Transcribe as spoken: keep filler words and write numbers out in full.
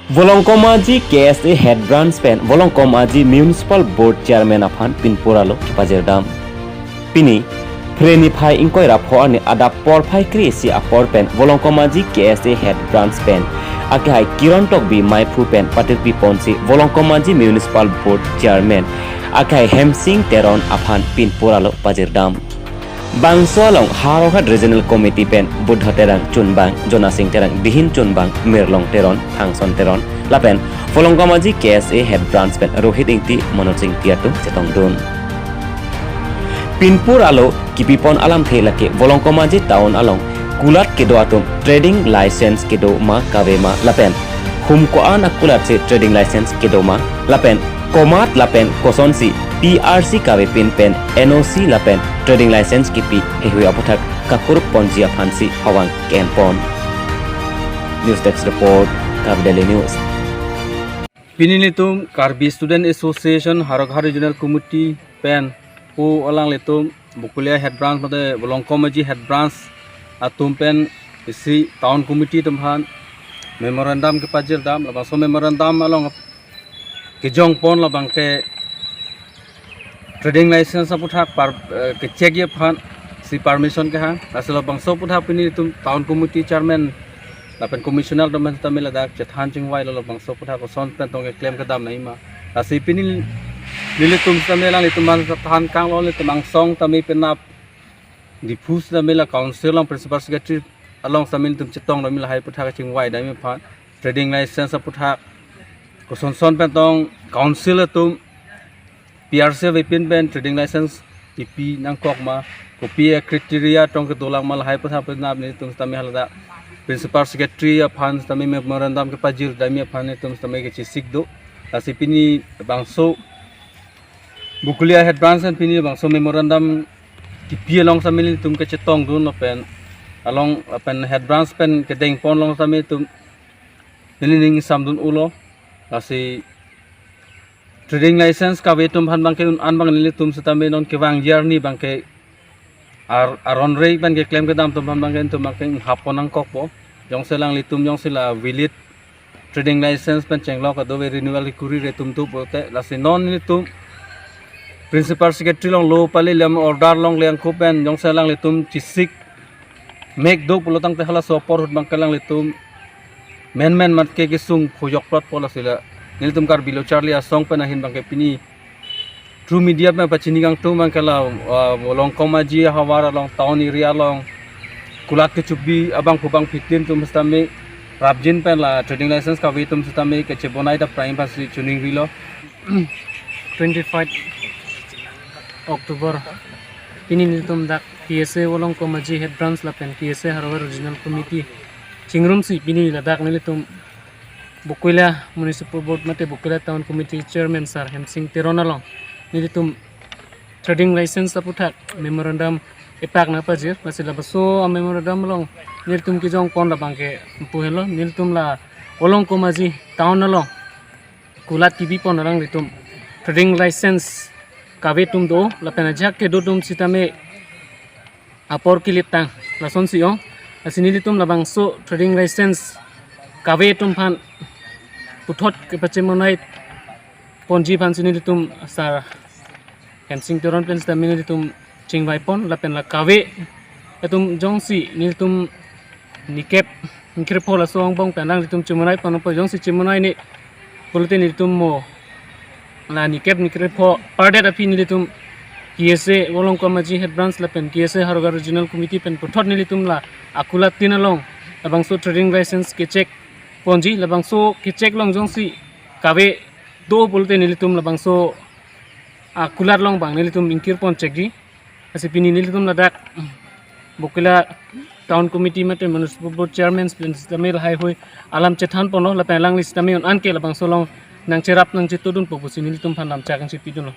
Volongkom Aji K S A Head Branch pen Volongkom Aji Municipal Board Chairman aphan pinpur alo kepajirdam. Pini Phre niphai ingkoi ra pho arni adap porphai kre-isi apor pen Volongkom Aji K S A Head Branch pen akehai Kiron Tokbi Meiphu pen patirpi ponsi Volongkom Aji Municipal Board Chairman akehai Hemsing Teron aphan pinpur alo pajirdam. Bangso along Howraghat Regional Committee pen Buddha Terang chunbang, Jona Sing Terang, Dihin chunbang, Mirlong Teron, Thangson Teron, lapen Volongkom Aji K S A Head Branch pen Rohit Ingti, Manoj Ingti atum chetongdun. Pinpur alo kipipon alamthe lake Volongkom Aji town along kulat kedo atum trading license kedo ma kave ma lapen hum ko-an akulat si trading license kedo ma lapen komat lapen kosonsi P R C kavepin pen N O C lapen trading license kipi heihui aputhak kakur ponji aphansi hawang ke-enpon. News Desk Report, Karbi Daily News. Pini nelitum Karbi Student Association Howraghat Regional Committee pen pu alanglitum Bokulia Head Branch mate Volongkom Aji Head Branch atum pen isi Town Committee atum aphan memorandum kepajirdam, labangso memorandum along kejongpon labang ke trading license aputhak par, eh, kechekji aphansi permission kehang. Lasi labangso aputhak pini nelitum Town Committee Chairman lapen Commissioner atum aphan sitame ladak chethan chingvailo, labangso aputhak koson pen tong keklem kedam nangji ma. Lasi pini nelitum sitame alanglitum aphan than kanglo, nelitum angsong tame penap Diphu sitame la Council along Principal Secretary along sitame nelitum chetongdamji lahai aputhak kachingvaidamji aphan, trading license aputhak kosonson pen tong Council atum P R C avepin pen trading license kipi nangkok ma, kopi a-criteria tong kedolang ma, lahai aputhak penap nelitum sitame haladak Principal Secretary aphan sitame memorandum kepajirdamji aphan nelitum sitame kechesik do. Lasi pini bangso Bokulia Head Branch pen pini bangso memorandum kipi along sitame nelitum kechetongdun lapen along lapen Head Branch pen kedengpon along sitame nelitum neli ning samdun ulo. Lasi trading license kave atum aphan abang ke un-an abang nelitum sitame non kevangji arni abang ke ar-, aron rei pen keklem kedam atum aphan abang ke nelitum abang ke hap pon nangkokpo. Jongsi alanglitum jongsi la valid trading license pen chenglok kedo ave, renewal kuri re atum tu pulote, lasi non nelitum Principal Secretary along lo pali lam order along lengkup pen jongsi alanglitum chesik mek do pulo tangte halaso apor ahut abang ke alanglitum menmen mat ke kesung phojok plot po. Lasi la nelitum Karbi Lo Charli Asong pen ahin abang ke pini through media pen pachini kangtung abang ke la, ah, Volongkom Aji ahavar along, town area along kulat kechubi abangphu bangphi tin atum sitame rapjin pen la trading license kave atum sitame kechebonai dap prime pasi chuning rilo. Twenty-five October pini nelitum dak K S A Volongkom Aji Head Branch lapen K S A Howraghat Regional Committee chingrumsi pini ladak nelitum Bokulia Municipal Board mate Bokulia Town Committee Chairman Sir Hemsing Teron along nelitum trading license aputhak memorandum epak nangpajir, lasi labangso a-memorandum along nelitum kejongpon labang ke pu helo, nelitum la Volongkom Aji town along kulat kibipon alanglitum trading license kave atum do lapen ajahak kedo atum sitame apor kelip tang lasonsi ong. Lasi nelitum labangso trading license kave atum aphan puthot kepachemnai ponji aphansi nelitum Sir Hemsing Teron pen sitame nelitum chingvaipon lapen la kave atum jongsi nelitum nikep nikrepho laso angbong pen alanglitum chemnai ponpo, jongsi chemnai ne pulote nelitum mo la nikep nikrepho pardet aphi nelitum K S A Volongkom Aji Head Branch lapen K S A Howraghat Regional Committee pen puthot nelitum la akulat tin along labangso trading license kechek ponji, labangso kechek along jongsi kave do pulote nelitum labangso akulat along abang nelitum ingkir pon chekji. Lasi pini nelitum ladak Bokulia Town Committee mate Municipal Board Chairman pen sitame lahaihui alam chethan ponlo lapen alangli sitame un-an ke labangso along nangcherap nangchetudunpo pusi nelitum aphan lamchak nangchepidunlo.